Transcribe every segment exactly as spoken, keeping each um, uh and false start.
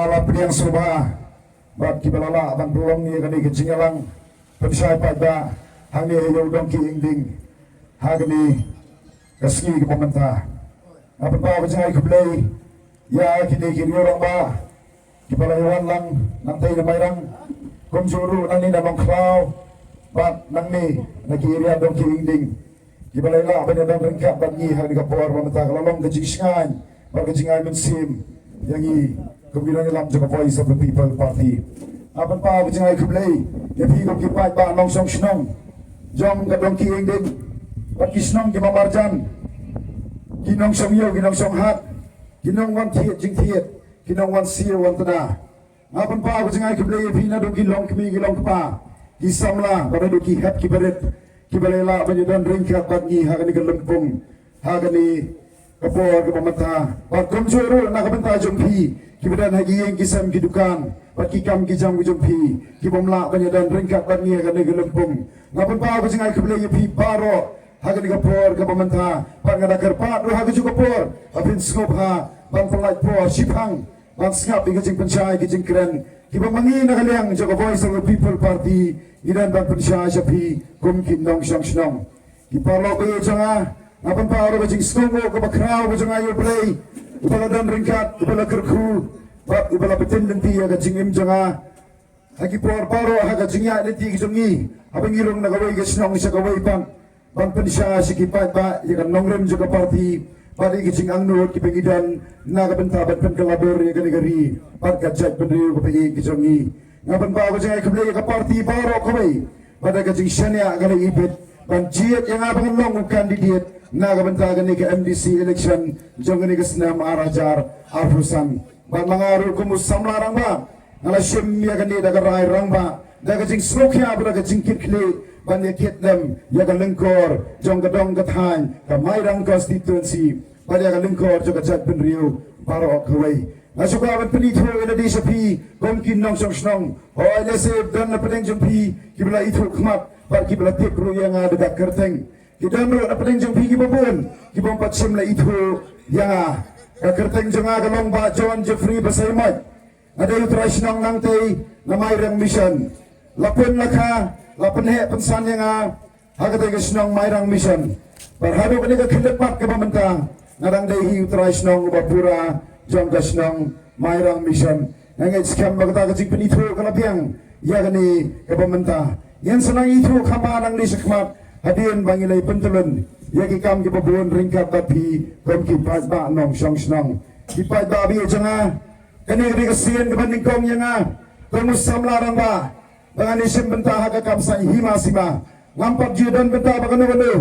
la pdiang sngewbha bad kiba la lah ban pynlong ïa kane ka jingïalang pynshai paidbah hangne ha ïew Dong Kiing Ding ha kane ka sngi kaba mynta. Nga pynpaw ka jingai khublei ïa kine ki riew rangbah kiba la ïawan lang nangtei na Mairang, kumjuh ruh nangne na Nongkhlaw bad nangne na ki area Dong Kiing Ding, kiba la ïalah ban ïadon ryngkat bad ngi ha kane ka por ba mynta. Ka la long ka jingshngaiñ bad ka jingai mynsiem ïa ngi kum ki nongïalam jong ka Voice of the People Party. Nga pynpaw ka jingai khublei ïa phi kum ki paidbah nongshong shnong jong ka Dong Kiing Ding bad ki shnong kiba marjan, ki nongshong ïew, ki nongshong hat, ki nongwan thied jingthied, ki nongwan siew wan tna. Nga pynpaw ka jingai khublei ïa phi naduh ki longkmie, ki longkpa, ki samla bad naduh ki hep ki barit, kiba la ïalah ban ïadon ryngkat bad ngi ha kane ka lympung ha kane ka por kaba mynta. Bad kumjuh ruh na ka bynta jong phi kiba don ha ki ïing ki sem, ki dukan bad ki kam ki jam ki jong phi, kibym lah ban ïadon ryngkat bad ngi ha kane ka lympung. Nga pynpaw ka jingai khublei ïa phi baroh ha kane ka por kaba mynta. Bad nga da kyrpad ruh ha kajuh ka por ba phin sngewbha ban pyllait por shiphang ban sngap ïa ka jingpynshai, ka jingkren kiba ma ngi na ka liang jong ka Voice of the People Party ngi don ban pynshai sha phi kum ki nongshong shnong. Ki paralok ba ïeit jong nga, nga pynpaw ruh ka jingsngewnguh kaba khraw ka jong nga ïa U Blei uba la don ryngkat, uba la kyrkhu bad uba la pyntip lynti ïa ka jingim jong nga ha ki por baroh, ha ka jingïaid lynti ka jong ngi haba ngi rung na kawei ka shnong sha kawei pat ban pynshai sha ki paidbah ïa ka nongrim jong ka party bad ïa ka jingangnud kiba ngi don na ka bynta ban pynkylla dur ïa kane ka ri bad ka jaitbynriew kaba ïeit ka jong ngi. Nga pynpaw ka jingai khublei ïa ka party baroh kawei bad ïa ka jingshaniah ka la ibit ban jied ïa nga ba ngan long u candidate na ka bynta kane ka M D C election jong kane ka snem ar hajar arphew san. Bad ma nga ruh kum u samla rangbah, nga la shim ïa kane da ka rai rangbah, da ka jingsngewkhia bad da ka jingkitkhlieh ban ïa kit lem ïa ka lyngkor jong ka dong ka thaiñ, ka Mairang constituency bad ïa ka lyngkor jong ka jaitbynriew baroh kawei. Nga shu kwah ban pynithuh ïa lade sha phi kum ki nongshong shnong. Hooid, lehse don na pdeng jong phi kiba la ithuh khmat bad kiba la tip ruh ïa nga da ka kyrteng. Ki don ruh na pdeng jong phi kiba bun kibym pat shym la ithuh ïa nga. Ka kyrteng jong nga ka long Bah John Jeffrey Basaiawmoit. Nga dei u trai shnong nangtei na Mairang Mission. La pun la kha, la pynheh pynsan ïa nga ha katei ka shnong Mairang Mission. Bad haduh kane ka khyllipmat kaba mynta nga dang dei hi u trai shnong uba pura jong ka shnong Mairang Mission. Nga ngeit skhem ba kata ka jingpynithuh ka la biang ïa kane kaba mynta. Ngin sa nang ithuh kham bha nangne shakhmat hadien ba ngi la pyntylun ïa ki kam kiba bun ryngkat bad phi kum ki paidbah nongshong shnong. Ki paidbah ba ïeit jong nga, kane ka dei ka sien kaba nyngkong ïa nga kum u samla rangbah ba ngan ïashim bynta ha ka kam saiñ hima sima. Ngam pat ju don bynta bad kano kano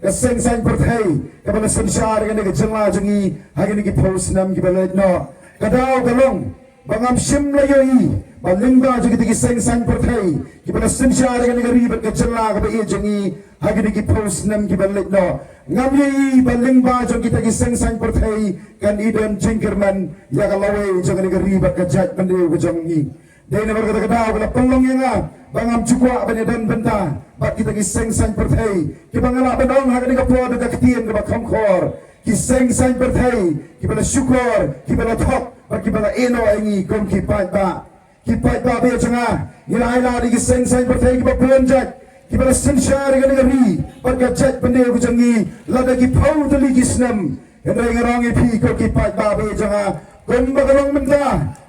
ka seng saiñ pyrthei kaba la synshar ïa kane ka jylla jong ngi ha kine ki phew snem kiba la leit noh. Ka daw ka long ba ngam shym la ïohi ba lyngba jong kita ki seng saiñ pyrthei kiba la synshar ïa kane ka ri bad ka jylla kaba ïeit jong ngi ha kine ki phew snem kiba la leit noh, ngam ïohi ba lyngba jong kita ki seng saiñ pyrthei kan ïadon jingkyrmen ïa ka lawei jong kane ka ri bad ka jaitbynriew ka jong ngi. Dei namar kata ka daw ka la pynlong ïa nga ba ngam ju kwah ban ïadon bynta bad kita ki seng saiñ pyrthei kiba, nga lah ban ong ha kane ka por da ka ktien kaba kham khor, ki seng saiñ pyrthei kiba la shukor, kiba la thok bad kiba la ïehnoh ïa ngi kum ki paidbah. Ki paidbah ba ïeit jong nga, ngi la ailad ïa ki seng saiñ pyrthei kiba bun jait kiba la synshar ïa kane ka ri bad ka jaitbynriew ka jong ngi lada ki phew tylli ki snem. Hynrei nga ong ïa phi ko ki paidbah ba ïeit jong nga, kumba ka long mynta,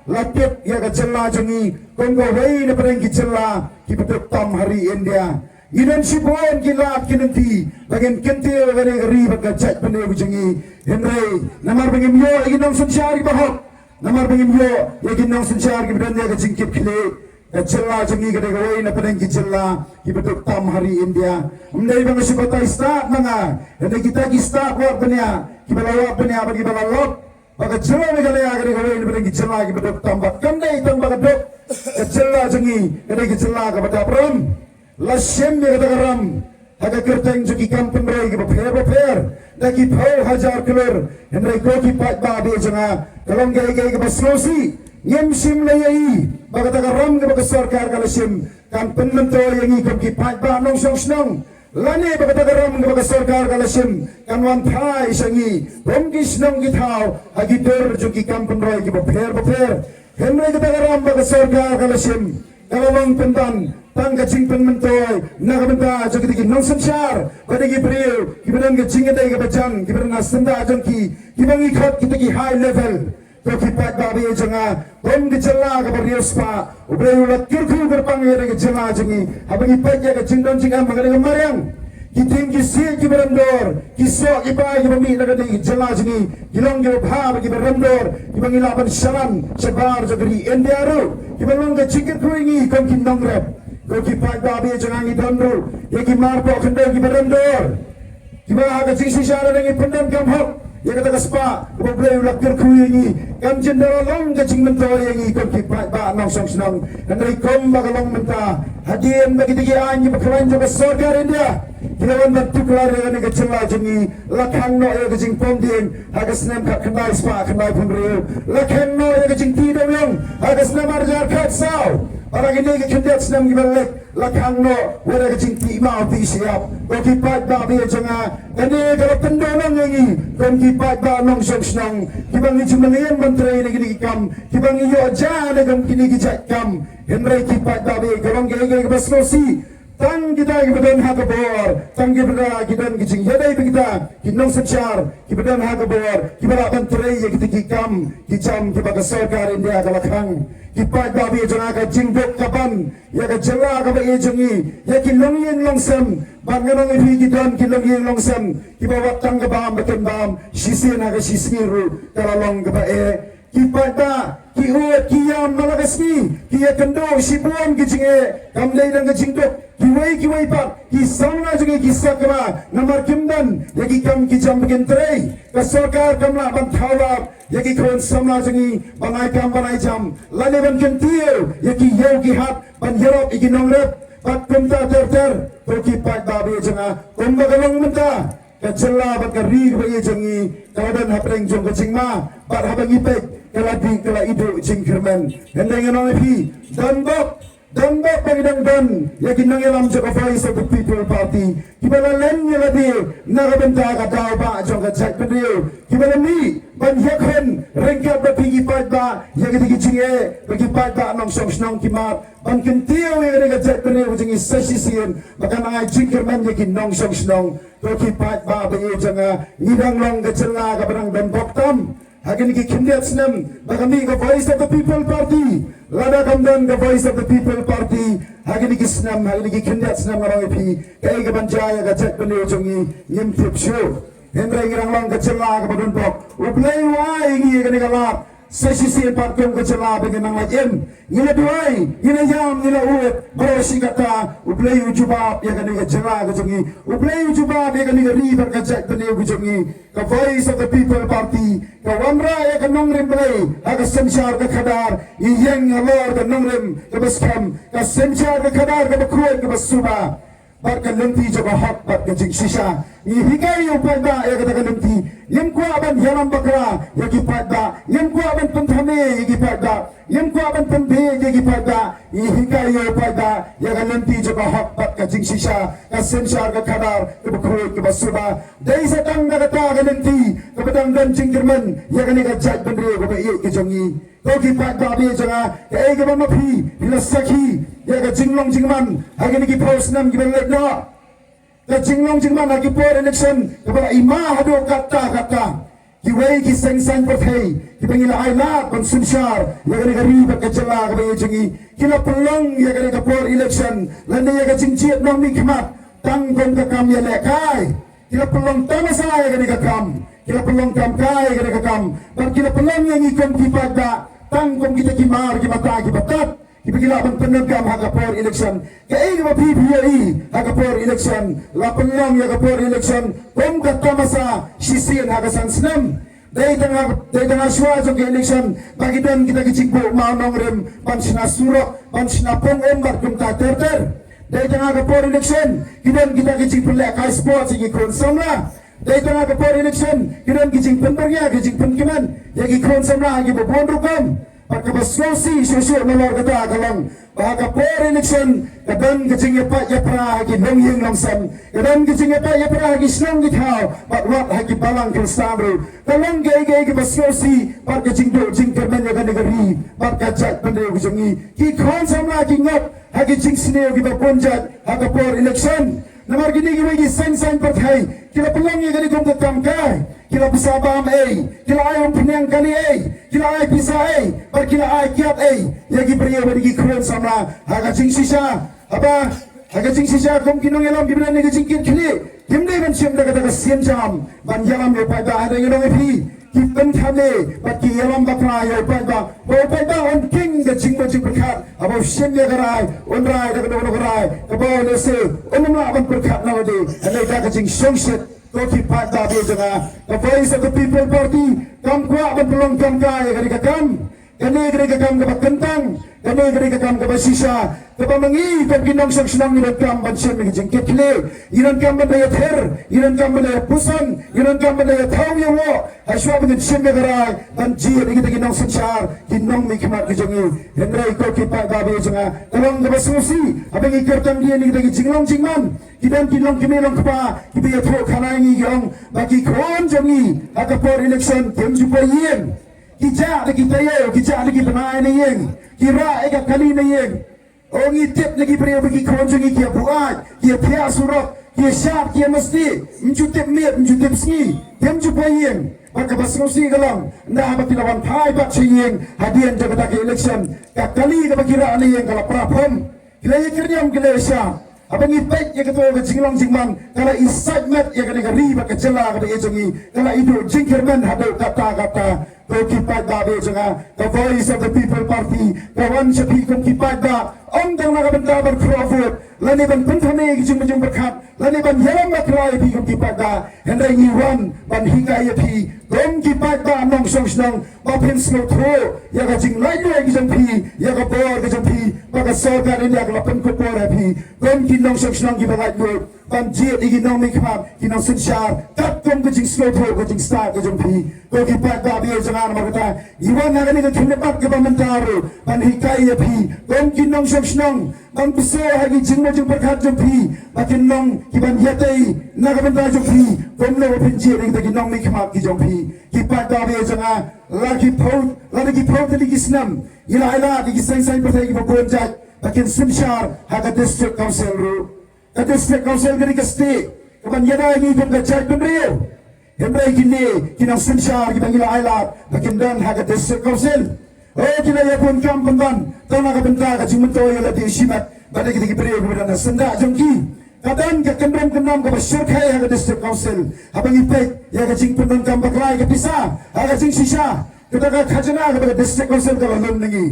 la tip ïa ka jylla jong ngi kum kawei na pdeng ki jylla kiba duk tam ha ri India. Ngi don shibun ki lad ki lynti ba ngin kyntiew ïa kane ka ri bad ka jaitbynriew ka jong ngi. Hynrei namar ba ngim ïoh ïa ki nongsynshar kiba hok, namar ba ngim ïoh ïa ki nongsynshar kiba don ïa ka jingkitkhlieh, ka jylla jong ngi ka dei kawei na pdeng ki jylla kiba duk tam ha ri India. Ym dei ba nga shu batai stad ma nga, hynrei kita ki stad wad bniah kiba la wad bniah bad kiba la lap ba ka jylla Meghalaya ka dei kawei na pdeng ki jylla kiba duk tam, bad kam dei tang ba ka duk, ka jylla jong ngi ka dei ka jylla kaba dap ram. La shim ïa kata ka ram ha ka kyrteng jong ki kam pynroi kiba pher bapher da ki phew hajar klur. Hynrei ko ki paidbah ba ïeit jong nga, ka long kaei kaei kaba sngewsih, ngim shym la ïohi ba kata ka ram kaba ka sorkar ka la shim kan pynmyntoi ïa ngi kum ki paidbah nongshong shnong, lane ba kata ka ram kaba ka sorkar ka la shim kan wanphai sha ngi kum ki shnong ki thaw ha ki dur jong ki kam pynroi kiba pher bapher. Hynrei kata ka ram ba ka sorkar ka la shim, ka la long pynban tang ka jingpynmyntoi na ka bynta jong kita ki nongsynshar bad ki briew kiba don ka jingïadei kaba jan, kiba don ha syndah jong ki, kiba ngi khot kita ki high level. To ki paidbah ba ïeit jong nga, kum ka jylla kaba riewspah, U Blei u la kyrkhu kyrpang ïa ka jylla jong ngi haba ngi peit ïa ka jingdon jingem ha kane ka mariang. Ki dieng ki siej kiba rem dor, ki soh ki bai kiba mih na kane ka jylla jong ngi, ki long kiba bha bad kiba rem dor, kiba ngi lah ban shalan shabar jong ka ri India ruh, kiba long ka jingkyrkhu ïa ngi kum ki nongrep. Ko ki paidbah ba ïeit jong nga, ngi don ruh ïa ki mar poh khyndew kiba rem dor, kiba ha ka jingshisha lada ngi pyndonkam hok ïa kata ka spah kaba U Blei u la kyrkhu ïa ngi, kam jin da la long ka jingmyntoi ïa ngi kum ki paidbah nongshong shnong. Hynrei kumba ka long mynta, hadien ba kita ki aiñ kiba khlaiñ jong ka sorkar India ki la wan ban tuklar ïa kane ka jylla jong ngi, la khang noh ïa ka jingpom dieng ha ka snem khatkhyndai spah khyndaiphew hynriew, la khang noh ïa ka jingtih dewïong ha ka snem ar hajar khatsaw. Bad ha kine ki khyndiat snem kiba la leit, la khang noh wat ïa ka jingtih maw tih shyiap. Ko ki paidbah ba ïeit jong nga, kane ka la pyndonkam nong ïa ngi kum ki paidbah nongshong shnong, kiba ngi ju mlien ban trei na kine ki kam, kiba ngi ïoh ja na kum kine ki jait kam. Hynrei ki paidbah ba ïeit, ka long kaei kaei kaba sngewsih. Tang kita kiba don ha ka bor, tang kita ki don ki jingïadei bad kita ki nongsynshar kiba don ha ka bor, kiba lah ban trei ïa kita ki kam ki jam kiba ka sorkar India ka la khang. Ki paidbah ba ïeit jong nga, ka jingduk ka ban ïa ka jylla kaba ïeit jong ngi, ïa ki longïing longsem. Bad ngan ong ïa phi, ki don ki longïing longsem kiba wat tang ka bam ba kin bam, shisien ha ka shisngi ruh ka la long kaba eh. Ki paidbah ki ud ki ïam man la ka sngi, ki ïakynduh shibun ki jingeh, kam dei tang ka jingduk. Kiwei kiwei pat ki samla jong ngi ki sakma namar kim don ïa ki kam ki jam ba kin trei. Ka sorkar kam lah ban thaw lad ïa ki khun samla jong ngi ban ai kam ban ai jam, lane ban kyntiew ïa ki ïew ki hat ban ïarap ïa ki nongrep bad kumta ter ter. To ki paidbah ba ïeit jong nga, kumba ka long mynta, ka jylla bad ka ri kaba ïeit jong ngi ka la don hapdeng jong ka jingma, bad haba ngi peit ka la dih ka la iduh jingkyrmen. Hynrei ngan ong ïa phi, don bok, don bok ba ngi dang don ïa ki nongïalam jong ka Voice of the People Party kiba la len ïa lade na ka bynta ka daw ba jong ka jaitbynriew, kiba la mih ban ïakhun ryngkat bad phi ki paidbah ïa kita ki jingeh ba ki paidbah nongshong shnong ki mad, ban kyntiew ïa kane ka jaitbynriew jong ngi sa shisien ba kan ai jingkyrmen ïa ki nongshong shnong. To ki paidbah ba ïeit jong nga, ngi dang long ka jylla kaba dang don bok tam. Ha kine ki khyndiat snem ba ka mih ka Voice of the People Party, lada kam don ka Voice of the People Party ha kine ki snem, ha kine ki khyndiat snem, ngan ong ïa phi, kaei kaban jia ïa ka jaitbynriew jong ngi ngim tip shuh. Hynrei ngi dang long ka jylla kaba don bok. U Blei u ai ïa ngi ïa kane ka lad sa shisien pat kum ka jylla ba ngin nang lait im. Ngi la duwai, ngi la ïam, ngi la ud, baroh shi katta, U Blei u jubab ïa kane ka jylla ka jong ngi. U Blei u jubab ïa kane ka ri bad ka jaitbynriew ka jong ngi. Ka Voice of the People Party ka wanrah ïa ka nongrim Blei ha ka synshar ka khadar. Ngi ïeng halor ka nongrim kaba skhem, ka synshar ka khadar kaba khuid kaba suba, bad ka lynti jong ka hok bad ka jingshisha. Ngi hikai ïa u paidbah ïa kata ka lynti. Ngim kwah ban ïalam bakla ïa ki paidbah, ngim kwah ban pynthame ïa ki paidbah, ngim kwah ban pynbiej ïa ki paidbah. Ngi hikai ïa u paidbah ïa ka lynti jong ka hok bad ka jingshisha, ka synshar ka khadar kaba khuid kaba suba. Dei sa tang da kata ka lynti kaba dang don jingkyrmen ïa kane ka jaitbynriew kaba ïeit ka jong ngi. Ko ki paidbah ba ïeit jong nga, kaei kaba ma phi phi la sakhi ïa ka jinglong jingman ha kine ki phew snem kiba la leit noh. Ka jinglong jingman ha ki por election kaba la i ma haduh katta katta. Kiwei ki seng saiñ pyrthei kiba ngi la ai lad ban synshar ïa kane ka ri bad ka jylla kaba ïeit jong ngi, ki la pynlong ïa kane ka por election lane ïa ka jingjied nongmihkhmat tang kum ka kam ïalehkai. Ki la pynlong tamasa ïa kane ka kam, ki la pynlong kamkai ïa kane ka kam, bad ki la pynlong ïa ngi kum ki paidbah tang kum kita ki mar ki mata kiba tad, kiba ki lah ban pyndonkam ha ka por election. Kaei kaba phi phi ïohi ha ka por election? La pynlong ïa ka por election kum ka tamasa shisien ha ka san snem. Dei tang ha, dei tang ha shuwa jong ka election ba ki don kita ki jingbuh maw nongrim ban shna surok, ban shna pung um bad kumta ter ter. Dei tang ha ka por election ki don kita ki jingpynlehkai sports ïa ki khun samla. Dei tang ha ka por election ki don ki jingpynbyrngia, ki jingpynkmen ïa ki khun samla ha kiba bun rukom. Bad kaba sngewsih shuh shuh namar kata ka long ba ha ka por election ka don ka jingïapait ïapra ha ki nongïing nongsem, ka don ka jingïapait ïapra ha ki shnong ki thaw, bad wat ha ki balang khristan ruh. Ka long kaei kaei kaba sngewsih bad ka jingduh jingkyrmen ïa kane ka ri bad ka jaitbynriew ka jong ngi. Ki khun samla ki ngop ha ki jingsniew kiba bun jait ha ka por election. Namar kine kiwei ki seng saiñ pyrthei ki la pynlong ïa kane kum ka kam kai, ki la pisa bam ei, ki la ai umphniang kali ei, ki la ai pisa ei, bad ki la ai kiad ei ïa ki briew bad ki khun samla. Ha ka jingshisha, haba ha ka jingshisha kum ki nongïalam kiba don ïa ka jingkit khlieh, kim dei ban shim da kata ka sienjam ban ïalam ïa u paidbah. Hynrei ngi ong ïa phi, ki pynthame bad ki ïalam bakla ïa u paidbah, ba u paidbah un kheiñ ka jingmut jingpyrkhat. Haba u shim ïa ka rai, un rai da kano kano ka rai kaba u lehse un ym lah ban pyrkhat na lade. Hynrei da ka jingshongshit, ko ki paidbah baïeid jong nga, ka Voice of the People Party kam kwah ban pynlong kam kai ïa kane ka kam. Kane ka dei ka kam kaba kyntang, kane ka dei ka kam kaba shisha, kaba ma ngi kum ki nongshong shnong ngi donkam ban shim ïa ka jingkit khlieh, ngi donkam ban da ïathir, ngi donkam ban da ïapuson, ngi donkam ban da ïathaw ïawoh. Hashwa ba ngin shim ïa ka rai ban jied ïa kita ki nongsynshar, ki nongmihkhmat ki jong ngi. Hynrei ko ki paidbah baïeid jong nga, ka long kaba sngewsih haba ngi kyrteng dien ïa kita ki jinglong jingman. Ki don ki longkmie longkpa kiba ïathuh khana ïa ngi, ki ong ba ki khun jong ngi ha ka por election kim ju poi ïing. Ki jah da ki taïew, ki jah da ki bnai na ïing, ki rah ïa ka kali na ïing. O, ngi tip na ki briew ba ki khun jong ngi ki ïa buaid, ki ïa phiah surok, ki ïa shad, ki ïa masti, ym ju tip miet, ym ju tip sngi, kim ju poi ïing. Bad kaba sngewsih ka long, ynda haba ki la wan phai pat sha ïing hadien jong kata ka election, ka kali kaba ki rah na ïing ka la pra phom. Ki la ïa kyrñiam, ki la ïa shad. Haba ngi peit ïa kato ka jinglong jingman, ka la i sait met ïa kane ka ri bad ka jylla kaba ïeit jong ngi, ka la i duh jingkyrmen haduh katta katta. Ko ki paidbah baïeid jong nga, ka Voice of the People Party ka wan sha phi kum ki paidbah, ym tang na ka bynta ban khroh vote lane ban pynthame ïa ki jingmut jingpyrkhat lane ban ïalam bakla ïa phi kum ki paidbah. Hynrei ngi wan ban hikai ïa phi kum ki paidbah nongshong shnong, ba phin sngewthuh ïa ka jinglaitluid ka jong phi, ïa ka bor ka jong phi, ba ka sorkar India ka la pynkup bor ïa phi. Kum ki nongshong shnong kiba laitluid, ban jied ïa ki nongmihkhmat, ki nongsynshar katkum ka jingsngewthuh, ka jingstad ka jong phi. Ko ki paidbah baïeid jong nga, namar kata ngi wan ha kane ka khyndiat kaba mynta ruh ban hikai ïa phi kum ki nongshong shnong, ban pynshai ha ki jingmut jingpyrkhat jong phi, ba kin long kiban ïatei na ka bynta jong phi, kumno ba phin jied ïa kita ki nongmihkhmat ki jong phi. Ki paidbah baïeid jong nga, la ki phew, la ki phew tylli ki snem ngi la ailad ïa ki seng saiñ pyrthei kiba bun jait ba kin synshar ha ka District Council ruh. Ka District Council ka dei ka stieh kaban ïada ïa ngi kum ka jaitbynriew. Hynrei kine ki nongsynshar kiba ngi la ailad ba kin don ha ka District Council, o, ki la ïa bun kam pynban tang na ka bynta ka jingmyntoi ïa lade shimet bad ïa kita ki briew kiba don ha syndah jong ki. Ka don ka kyndrum kyndram kaba shyrkhei ha ka District Council haba ngi peit ïa ka jingpyndonkam bakla ïa ka pisa. Ha ka jingshisha, kata ka khajna kaba ka District Council ka la lum na ngi,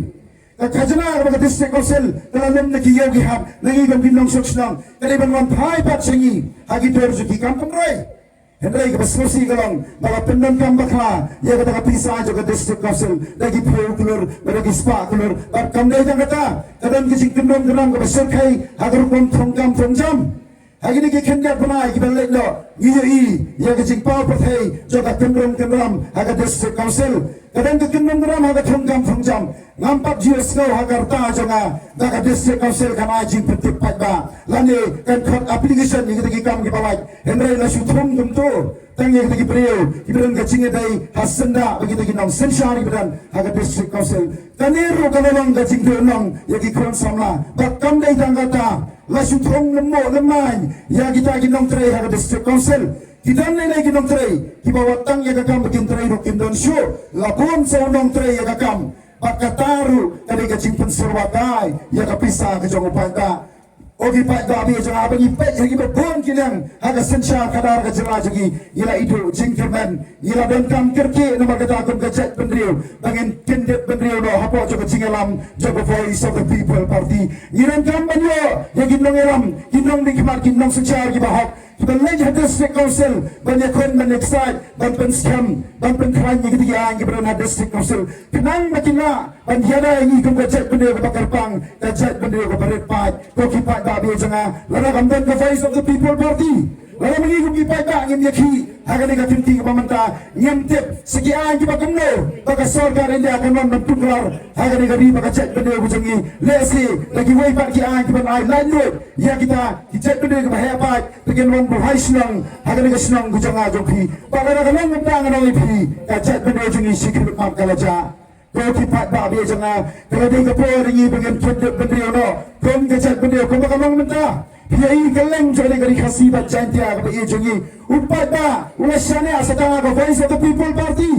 ka khajna kaba ka District Council ka la lum na ki ïew ki hap, na ngi kum ki nongshong shnong, ka dei ban wan phai pat sha ngi ha ki dur jong ki kam pynroi. Hynrei kaba sngewsih ka long ba la pyndonkam bakla ïa kata ka pisa jong ka District Council da ki phew klur bad da ki spah klur. Bad kam dei tang kata, ka don ka jingkyndrum kyndram kaba shyrkhei ha ka rukom thungkam thungjam. Ha kine ki khyndiat bnai kiba leit noh, ngi ïohi ïa ka jingpaw pyrthei jong ka kyndrum kyndram ha ka District Council. Ka don ka kyndrum kyndram ha ka thungkam thungjam. Ngam pat ju ïohsngew ha ka rta jong nga ba ka District Council kan ai jingpyntip paidbah lane kan khot application ïa kita ki kam kiba lait. Hynrei la shu thung kumto tang ïa kita ki briew kiba don ka jingïadei ha syndah bad kita ki nongsynshar kiba don ha ka District Council. Kane ruh ka la long ka jingduhnong ïa ki khun samla. Bad kam dei tang kata, la shu thung lem mo lem mai ïa kita ki nongtrei ha ka District Council. Ki don lei lei ki nongtrei kiba wat tang ïa ka kam ba kin trei ruh kim don shuh, la bun sa u nongtrei ïa ka kam. Bad kata ruh ka dei ka jingpynsyrwa kai ïa ka pisa ka jong u paidbah. O ki paidbah baïeid jong nga, haba ngi peit ha kiba bun ki liang ha ka synshar khadar ka jylla jong ngi, ngi la iduh jingkyrmen, ngi la donkam kyrkieh namar kata kum ka jaitbynriew ba ngin kyndit bynriew noh hapoh jong ka jingïalam jong ka Voice of the People Party. Ngi donkam ban ïoh ïa ki nongïalam, ki nongmihkhmat, ki nongsynshar kiba hok, kiba leit ha District Council ban ïakhun ban ïaksaid, ban pynskhem, ban pynkhlaiñ ïa kita ki aiñ kiba don ha District Council, khnang ba kin lah ban ïada ïa ngi kum ka jaitbynriew kaba kyrpang, ka jaitbynriew kaba rit paid. Ko ki paidbah baïeid jong nga, lada kam don ka Voice of the People Party, Lada ma ngi kum ki paidbah ngim ïakhih ha kane ka kynti kaba mynta, ngim tip sa ki aiñ kiba kumno ba ka sorkar India kan wan ban tuklar ha kane ka ri bad ka jaitbynriew ka jong ngi. Lehse da kiwei pat ki aiñ kiban ai laitluid ïa kita ki jaitbynriew kiba heh paid, te kin wan buhai shnong ha kane ka shnong ka jong nga jong phi. Bad lada ka long kumta, ngan ong ïa phi, ka jaitbynriew jong ngi shi khyndiat ka la jah. Ko ki paidbah ba ïeit jong nga, ka la dei ka por ïa ngi ba ngin kyndit bynriew noh kum ka jaitbynriew kumba ka long mynta. Phi ïa i kylleng jong ka ri Khasi bad Jaiñtia kaba ïeit jong ngi. U paidbah u la shaniah sa tang ha ka Voice of the People Party.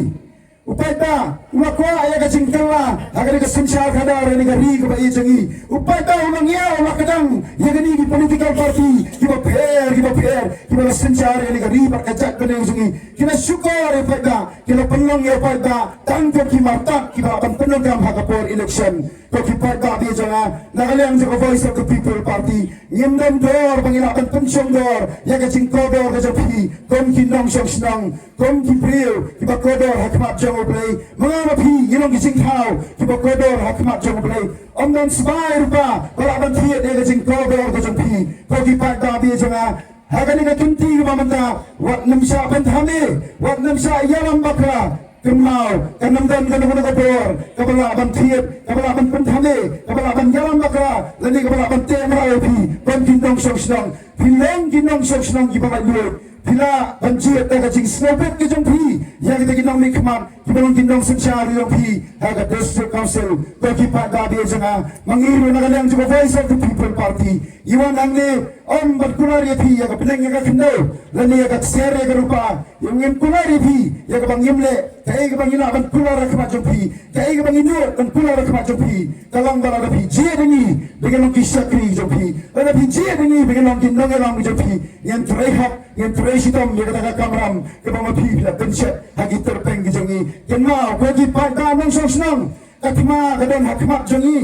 U paidbah u la kwah ïa ka jingkylla ha kane ka synshar khadar ïa kane ka ri kaba ïeit jong ngi. U paidbah u la ngiah, u la kdang ïa kine ki political party kiba pher kiba pher kiba la synshar ïa kane ka ri bad ka jaitbynriew jong ngi. Ki la shukor ïa u paidbah, ki la pynlong ïa u paidbah tang kum ki martat kiba lah ban pyndonkam ha ka por election. Ko ki paidbah ba ïeit jong nga, na ka liang jong ka Voice of the People Party, ngim don dor ba ngi lah ban pynshongdor ïa ka jingkordor ka jong phi kum ki nongshong shnong, kum ki briew kiba kordor ha khmat jong U Blei. Ma nga ma phi ngi long ki jingthaw kiba kordor ha khmat jong U Blei. Ym don sbai rupa ba lah ban thied ïa ka jingkordor ka jong phi. Ko ki paidbah ba ïeit jong nga, ha kane ka kynti kaba mynta, wat nym shah pynthame, wat nym shah ïalam bakla. Kynmaw, kan nym don kano kano ka bor kaba lah ban thied, kaba lah ban pynthame, kaba lah ban ïalam bakla, lane kaba lah ban teh mraw ïa phi kum ki nongshong shnong. Phi long ki nongshong shnong kiba laitluid. Phi lah ban jied da ka jingsngewbit ka jong phi ïa kita ki nongmihkhmat kiba long ki nongsynshar jong phi ha ka District Council. Ko ki paidbah ba ïeit jong nga, ma ngi ruh na ka liang jong ka Voice of the People Party, ngi wan hangne ym ban kular ïa phi ïa ka bneng ïa ka khyndew lane ïa ka ksiar ïa ka rupa. Ïa, ngin kular ïa phi ïa kaba ngim leh. Kaei kaba ngi lah ban kular ha khmat jong phi, kaei kaba ngi nud ban kular ha khmat jong phi, ka long ba lada phi jied ïa ngi ba ngin long ki shakri jong phi, lada phi jied ïa ngi ba ngin long ki nongïalam jong phi, ngin trei hok, ngin trei shitom ïa kata ka kamram kaba ma phi phi la pynshet ha ki tyrpeng ki jong ngi. Kynmaw, ko ki paidbah nongshong shnong, ka thma ka don ha khmat jong ngi.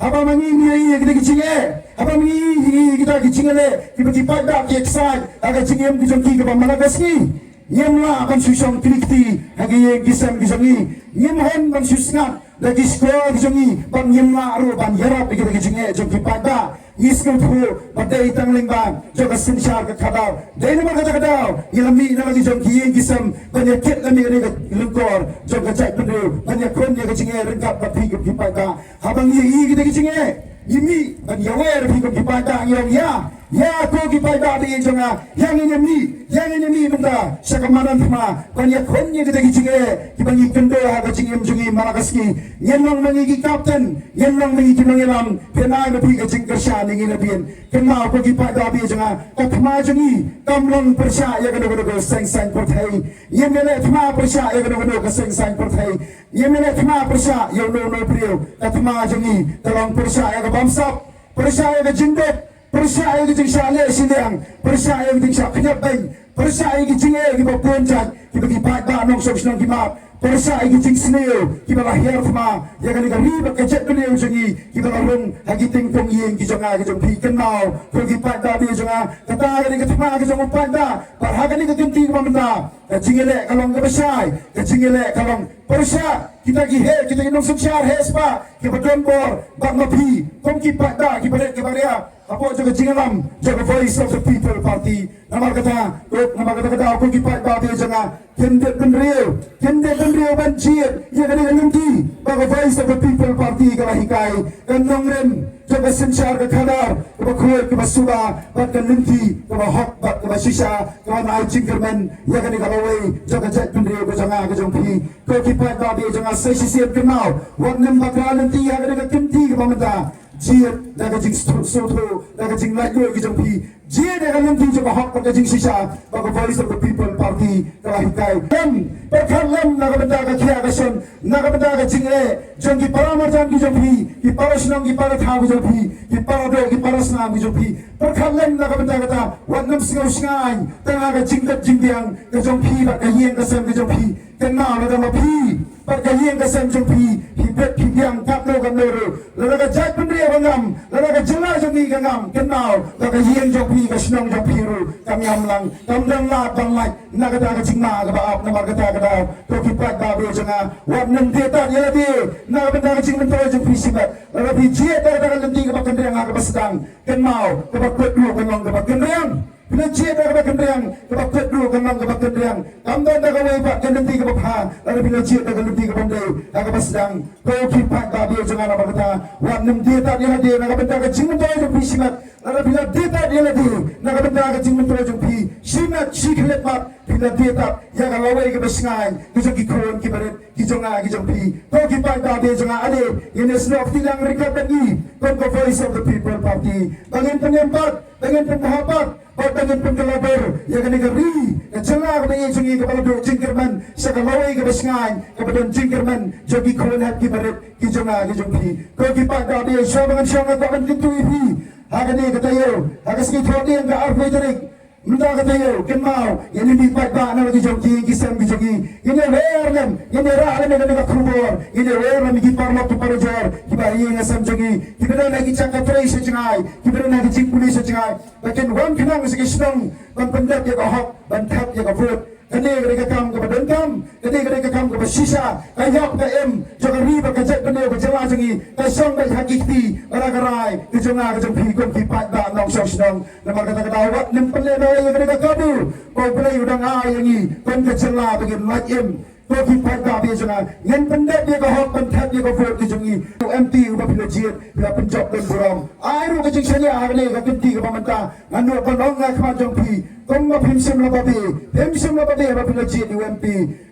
Haba ma ngi ngi ïa kita ki jingeh, haba ma ngi ngi ïa kita ki jingeh leh kiba ki paidbah ki excite ha ka jingim ki jong ki kaba man la ka sngi, ngim lah ban shu shong kli kti ha ki ïing ki sem ki jong ngi. Ngim hun ban shu sngap da ki shkor ki jong ngi, bad ngim lah ruh ban ïarap ïa kita ki jingeh jong ki paidbah. Ngi sngewthuh ba dei tang lyngba jong ka synshar ka khadar, dei namar kata ka daw ngi la mih na la ki jong ki ïing ki sem ban ïa kit la mih na ka lyngkor jong ka jaitbynriew ban ïakhun ïa ka jingeh ryngkat bad phi kum ki paidbah. Haba ngi ïa i kita ki jingeh, ngi mih ban ïawer ïa phi kum ki paidbah, ngi ong ïa, ïa ko ki paidbah ba ïeit jong nga, ïa ngin ïa mih, ïa ngin ïa mih mynta sha ka madan thma ban ïakhun ïa kita ki jingeh kiba ngi kyndoh ha ka jingim jong ngi man la ka sngi. Ngin long ma ngi ki captain, ngin long ma ngi ki nongïalam, phin ai ma phi ka jingkyrshan ïa ngi na bian. Kynmaw ko ki paidbah ba ïeit jong nga, ka thma jong ngi kam long pyrshah ïa kano kano ka seng saiñ pyrthei. Ngim ïaleh thma pyrshah ïa kano kano ka seng saiñ pyrthei. Ngim ïaleh thma pyrshah ïa uno uno u briew. Ka thma jong ngi ka long pyrshah ïa ka bamsap, pyrshah ïa ka jingduk, pyrshah ïa ka jingshah leh shiliang, pyrshah ïa ka jingshah khñiot beiñ, pyrshah ïa ka jingeh kiba bun jait kiba ki paidbah nongshong shnong ki mad, pyrshah ïa ka jingsniew kiba la hiar thma ïa kane ka ri bad ka jaitbynriew jong ngi kiba la rung ha ki tyngkong ïing ki jong nga ki jong phi. Kynmaw ko ki paidbah ba ïeit jong nga, kata ka dei ka thma ka jong u paidbah. Bad ha kane ka kynti kaba mynta, ka jingïaleh ka long kaba shai, ka jingïaleh ka long pyrshah kita ki heh, kita ki nongsynshar heh spah kiba don bor bad ma phi kum ki paidbah kiba rit kiba ria hapoh jong ka jingïalam jong ka Voice of the People Party. Namar kata, namar kata ka daw ko ki paidbah ba ïeit jong nga, kyndit bynriew, kyndit bynriew ban jied ïa kane ka lynti ba ka Voice of the People Party ka la hikai. Ka nongrim jong ka synshar ka khadar kaba khuid kaba suba bad ka lynti kaba hok bad kaba shisha, kaba ai jingkyrmen ïa kane ka lawei jong ka jaitbynriew ka jong nga ka jong phi. Ko ki paidbah ba ïeit jong nga, sa shisien kynmaw, wat nym bakla lynti ha kane ka kynti kaba mynta. Jied da ka jingsngewthuh, da ka jinglaitluid ka jong phi. Jied da ka lynti jong ka hok bad ka jingshisha ba ka Voice of the People Party ka la hikai. Lem, pyrkhat lem na ka bynta ka khiah ka shon, na ka bynta ka jingeh jong ki para marjan ki jong phi, ki para shnong ki para thaw ki jong phi, ki para doh ki para snam ki jong phi. Pyrkhat lem na ka bynta kata, wat nym sngew shngaiñ tang ha ka jingdep jingbiang ka jong phi bad ka ïing ka sem ka jong phi. Kynmaw, lada ma phi bad ka ïing ka sem jong phi phi bit phi biang katno katno ruh, lada ka jaitbynriew ka ngam, lada ka jylla jong ngi ka ngam, kynmaw, ka ïing jong phi, ka shnong jong phi ruh kan ngam lang. Kam don lad ban lait na kata ka jingma kaba ap. Namar kata ka daw, ko ki paidbah ba ïeit jong nga, wat nym die tad ïa lade na ka bynta ka jingmyntoi jong phi shimet. Lada phi jied da kata ka lynti kaba kynriang ha kaba sdang, kynmaw, kaba kut ruh kan long kaba kynriang. Phi la jied da kaba kynriang, kaba kut ruh kan long kaba kynriang. Kam don da kawei pat ka lynti kaba bha, lada phi la jied da ka lynti kaba ym dei, ha kaba sdang. Ko ki paidbah bieit jong nga, namar kata, wat nym die tad ïa lade na ka bynta ka jingmyntoi jong phi shimet. Lada phi la die tad ïa lade na ka bynta ka jingmyntoi jong phi shimet shi khyllipmat, phi la die tad ïa ka lawei kaba shngaiñ ka jong ki khun ki barit ki jong nga ki jong phi. Ko ki paidbah bieit jong nga, ale ngin ïasnoh kti lang ryngkat bad ngi kum ka Voice of the People Party, ba ngin pynïeng pat, ba ngin pynbha pat, bad ba ngin pynkylla bor ïa kane ka ri, ka jylla kaba ïeit jong ngi, kaba la duh jingkyrmen sha ka lawei kaba shngaiñ, kaba don jingkyrmen jong ki khun hep ki barit ki jong nga ki jong phi. Ko ki paidbah bieit, shuwa ba ngan shong, nga kwah ban kyntu ïa phi ha kane ka taïew, ha ka sngi Thohdieng ka arphew tarik. Mynta ka taïew, kynmaw, ïa ngi ki paidbah na la ki jong ki, ki sem ki jong ngi, ngin ïa wer lem, ngin ïa rah lem ïa kane ka khubor, ngin ïa wer lem ïa ki paralok ki parajor kiba ha ïing ha sem jong ngi, kiba don ha ki jaka trei sha jngai, kiba don ha ki jingpule sha jngai, ba kin wan khnang sha ki shnong ban pyndep ïa ka hok, ban thep ïa ka vote. Kane ka dei ka kam kaba donkam, kane ka dei ka kam kaba shisha. Ka ïap ka im jong ka ri bad ka jaitbynriew ka jylla jong ngi ka shong beit ha ki kti bad ha ka rai ka jong nga ka jong phi kum ki paidbah nongshong shnong. Namar kata ka daw, wat nym pynlehnoh ïa kane ka kabu ba U Blei u dang ai ïa ngi kum ka jylla ba ngin lait im. Ko ki paidbah bieit jong nga, ngin pyndep ïa ka hok, ban thep ïa ka vote ka jong ngi. U M P uba phi la jied, phi la pynjop don burom. Ai ruh ka jingshaniah ha kane ka kynti kaba mynta. Ngan nud ban ong ha khmat jong phi, kumba phim shym la babe, phim shym la babe ba phi la jied ïa u M P.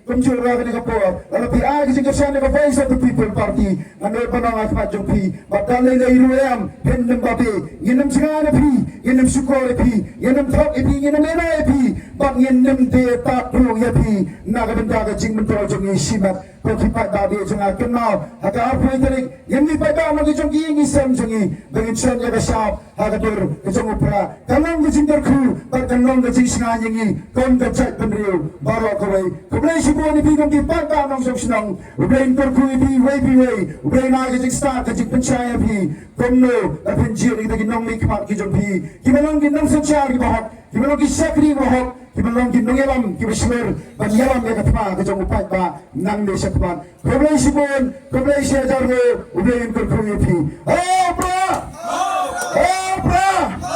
Kumjuh ruh ha kane ka por, lada phi ai ka jingkyrshan ïa ka Voice of the People Party, ngan nud ban ong ha khmat jong phi ba da lei lei ruh em, phin nym babe. Ngin nym jngai na phi, ngin nym shukor ïa phi, ngin nym thok ïa phi, ngin nym ïehnoh ïa phi, bad ngin nym die tad ruh ïa phi na ka bynta ka jingmyntoi jong ngi shimet. Ko ki paidbah bieit jong nga, kynmaw, ha ka arphew tarik, ïa ngi paidbah na ki jong ki ïing ki sem jong ngi, ba ngin shon ïa ka shap ha ka dur ka jong u Prah. Ka long ka jingkyrkhu bad ka long ka jingshngaiñ ïa ngi kum ka jaitbynriew baroh kawei. Khublei shibun ïa phi kum ki paidbah nongshong shnong. U Blei un kyrkhu ïa phi iwei pa iwei. U Blei un ai ka jingstad, ka jingpynshai ïa phi. Kumno ba phin jied ïa kita ki nongmihkhmat ki jong phi, kiba long ki nongsynshar kiba hok, kiba long ki shakri ba hok, kiba long ki nongïalam kiba shlur ban ïalam ïa ka thma ka jong u paidbah nangne shakhmat. Khublei shibun, khublei shihajar nguh, U Blei un kyrkhu ïa phi. Ho Prah! Ho Prah!